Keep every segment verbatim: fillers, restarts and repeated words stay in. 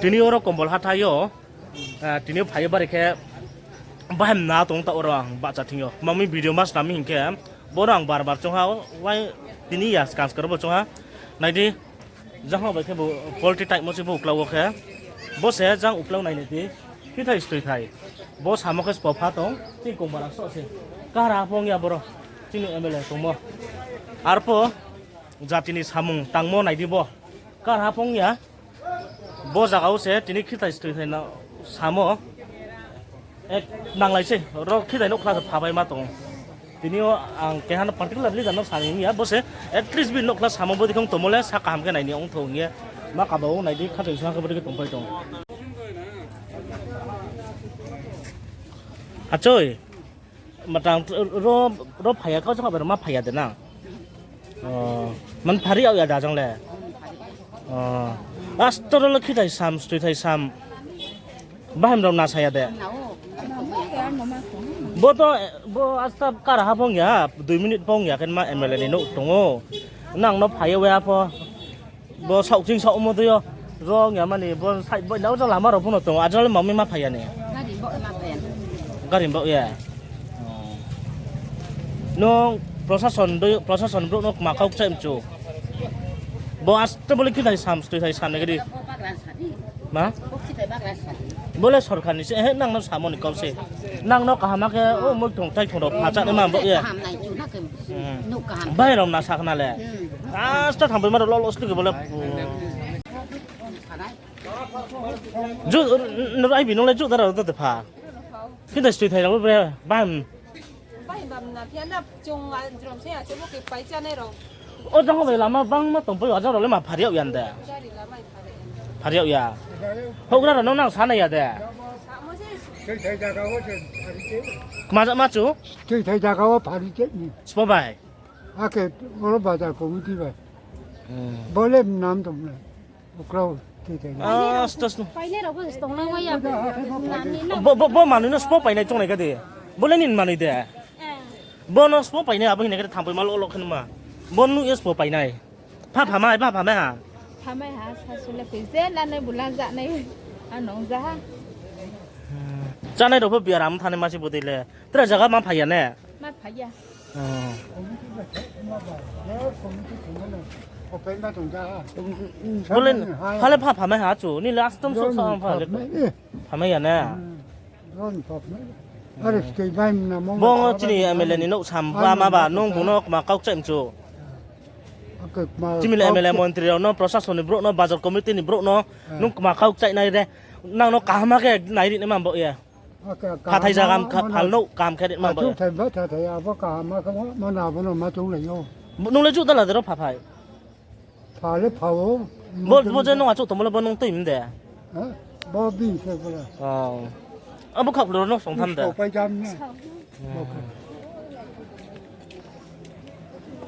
Tini oro Kombol hathái yo, tini yo phai ye bari khe bahai mna tong ta oro ang bahcha thing yo. Mami video ma snam mi hing khe, bo no ang bar bar choung ha, wai tini ya skang skang ro bo choung ha. Nai di, jang ha bai khe bo poultry taimo se bo uklau wo khe. Bo se jang uklau nai nai di, khithai stoi thai. Bo samo khe sbo pha tong, chini Kombol rang so se. Kara phung ya boro, chini M L A tongmo. Arphuh jati ni samung tangmo nai di bo. Kara phung ya. Bo zaga wo se tini khithai stoi thai no samo. Nanglai se, ro khithai nouhkhla se phabaima tong. Tini yo ang keha no particular leader no sa ni ya, bo se at least bini nouhkhla samo bodei khong tongmo le sa kaham khe nai ni ong thou hing ye. Ma kaba wo nai di khathoi sa khe bodei khe tongpai tong. Achoi. Matang ro, ro phai ya, kau jang bai ro ma phai ya de na. Man phari yag ya da jang le. Astor le khithai sam, stoi thai sam. Bahai rao na sa ya de. Bo to, bo asta kara ha phung ya, dui minute phung ya khe ma M L A ni nouh tong ou. Nang no phai ya pho. Bo saohching saohmo dei yo. Ro ong ya mani, bo side bai nao jang lama rao pho no tong ou, ajang le mami ma phai ya ni. Gari baoh ya. Nung prosason brouh no kma kau kchaih mchu. Bo aste bo le khithai sam, stoi thai sam nai khe di. Ma? Bo le sorkar ni se, ehe, nang no samo ni kau se. Nang no kaham khe, o moi thong tai thong rao pha chá nai ma bo ye. Bahai rao na sa khna le. Asta thang bai ma rao lo lo sli khe bo le. Ju, nrao ai bi nung le ju da rao de pha. Khithai stoi thai rao bre, bahai. O jang bai lama bangma tongpai, ajang rao le ma phari yag ya de. Phari yag ya. Houhgra rao no nang sa nai ya de. Kma jama chu? Sbo bai. Akhe oro bazar committee bai. Bo le nam tong na. Uklau, tei tei. Bo manoi no sbo painai choung nai kha de. Bo le nini manoi de. Bo no sbo painai abo hing nai khe de thangpaima lo lo khe nma. Bo nuh ye sbo painai. Pha phamai, pha phamai ha. Phamai ha, sa su le koi je lanai bu la ja nai. Ano ja ha. Chánai rao pho biaram thanai ma se bodei le. Tra zaga ma phai ya ne? Ma phai ya. Bo le, ha le pha phamai ha chu, ni le astom so sa pha le. Phamai ya ne? Bo chini M L A ni nouh sam ba ma ba, nung bung no kma kau kchaih mchu. Chini le M L A montri rao no, prosason ni brouh no, bazar committee ni brouh no, nung kma kau kchaih nai de. Nang no kaham khe nai ri nai ma bo ye. Phathai zaga phal nouh kaham khe ri ma bo ye. Nung le juh da la de ro phaphai. Bo je nung achouh tongmo le bo nung tui mi de. Abo khaoh rao no song tham de.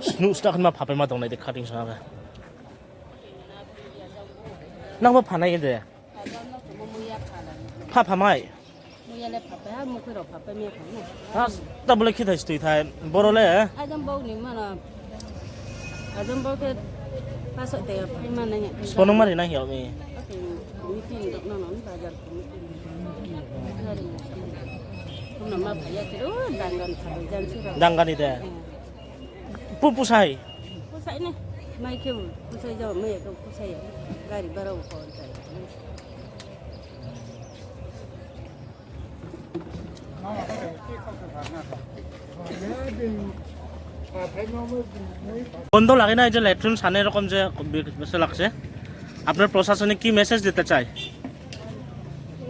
Snuh sna khe ma phapaima tong nai de khating sa khe. Nang bo phanai de. Pha phamai. Asta bo le khithai stui thai. Boro le. Sbo nung mari nai hing yag mi. Dangani de. Pu pusai. Pusai ni. Mai khe pusai jao, mai khe pusai. Gari bara bo kon chai. বন্ধ লাগাই না, এই যে ল্যাট্রিন সামনে এরকম যে বি-, বসে লাগছে, আপনার প্রশাসনে কি মেসেজ দিতে চাই?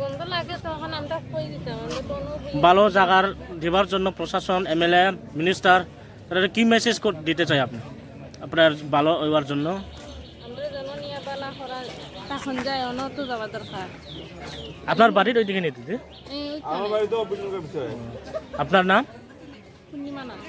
বন্ধ লাগে তখন আমরা কই দিতাম, আমরা কোনো বি- ভালো জায়গার দেবার জন্য প্রশাসন, এমএলএ, মিনিস্টার, তারা কি মেসেজ কর-, দিতে চাই আপনি? আপনার ভালো হওয়ার জন্য। আমরা যেন নিয়ে বালা করা, তখন যায়, অন্য তো যাওয়া দরকার। আপনার বাড়ির ওইদিকে নিতে, দিদি? এই ওইখানে। আমার বাড়ি তো বিষ্ণুপ্রিয়া বিষয়। আপনার নাম? পূর্ণিমা নাম।